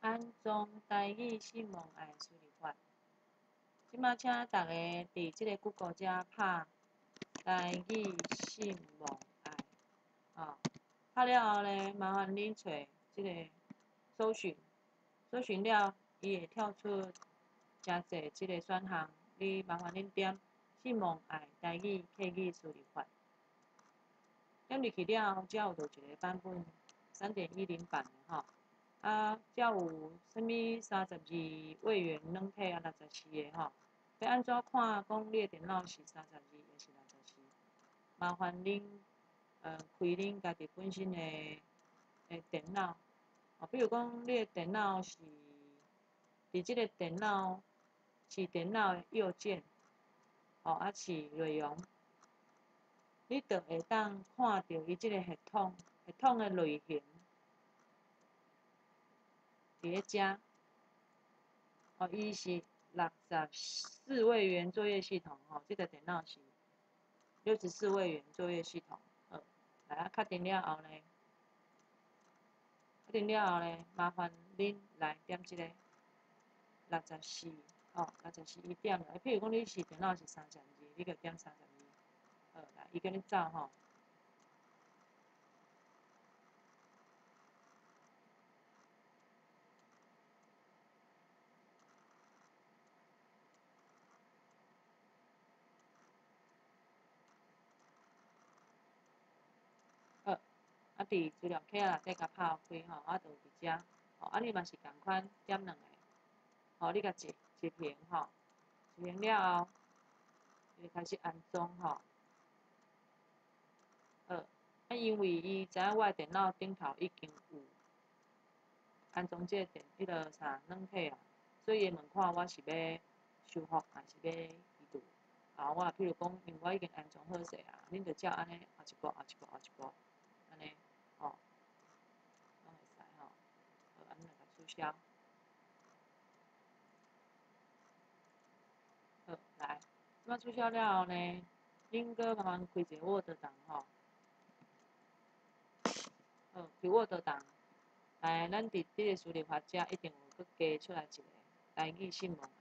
安裝台語信望愛輸入法。這馬請逐家佇這个 Google 遮拍台語信望愛，吼，拍了後呢，麻煩恁揣這个搜尋，搜尋了，伊會跳出誠濟這个選項，你麻煩恁點信望愛台語客語輸入法。點入去了後，遮有著一个版本3.10版的吼。啊，遮有啥物32位元軟體啊，六十四个吼。欲按怎看講你的電腦是三十二抑是六十四？麻煩恁開恁家己本身的電腦，哦，比如講你的電腦是佇這个電腦飼電腦的右鍵，哦，啊飼內容，你就會當看著伊這个系統，系統的類型。佇咧遮，哦，伊是六十四位元作業系統吼，這個電腦是六十四位元作業系統。好，來啊，確定了後呢，確定了後呢，麻煩恁來點這個六十四，吼，六十四伊點來。譬如講你是電腦是三十二，你就點三十二。好，來，伊共你走吼。好，啊，佇資料夾內底共拍開吼，啊，就佇遮，吼，啊，你嘛是仝款點兩个，吼，你共截截屏吼，截屏了後，伊就開始安裝吼。好，啊，因為伊知影我的電腦頂頭已經有安裝這個電彼个啥軟體啊，所以伊會問看我是欲修復抑是欲移除。啊，我譬如講，因為我已經安裝好勢啊，恁就照按呢，後一步，後一步，後一步，按呢，吼，攏會使吼。好，按呢來共取消。好，來，這擺取消了後呢，恁閣麻煩開一个 Word 檔吼。好，開 Word 檔，來，咱佇這个輸入法遮一定有閣加出來一个台語信望愛。